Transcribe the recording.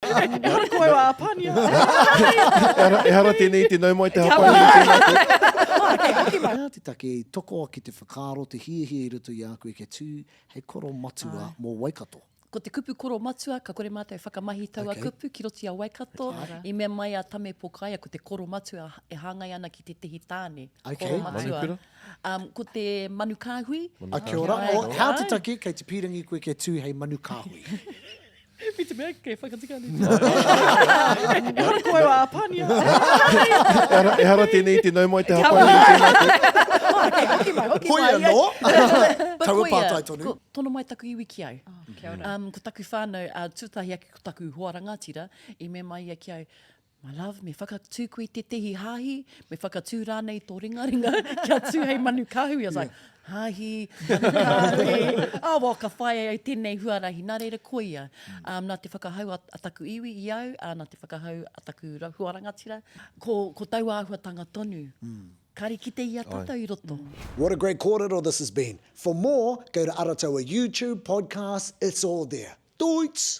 Ehara ko au a Pania. Ehara, ehara tēnei i te nau mai te hapai i tēnā koe. Kei hoki mai. He aha te take i toko ake te whakaaro, te hiahia i roto i a koe kia tū hei koro matua mō Waikato? Ko te kupu koro matua, ka kore mātou e whakamahi taua Okay. kupu ki roto i a Waikato. I mea mai a Tame Pokaia ko te koro matua e hāngai ana ki tētehi tāne. Okay. Koro matua. Manukura? Um, ko te manu kāhui. A kia ora. Oh, hea te take kei te pīrangi koe kia tū hei manu kāhui? Me te mea kei whakatika nei. Ehara ko au a Pania. Ehara, ehara tēnei i te nau mai te hapai i tēnā koe. Kei hoki mai, hoki Hoi mai. anō. But Taua koia, pātai tonu. Ko, tono mai taku iwi ki au. Oh, kia ora. Um, ko taku whānau, uh, tuatahi ake ko taku hoa rangatira, i mea mai ia ki au, My love, me whakatū koe i tētehi hāhi, me whakatū rānei tō ringaringa kia tū hei manu kāhui. I was like, hāhi, manu kāhui, oh, well, ka whai au tēnei huarahi. Nā reira koia, um, nā te whakahau a, a taku iwi i au, ā, nā te whakahau a taku hoa rangatira, ko, ko taua āhuatanga tonu. Kāre kite i a tātou i roto. What a great kōrero this has been. For more, go to Arataua YouTube, podcast, it's all there. Doits!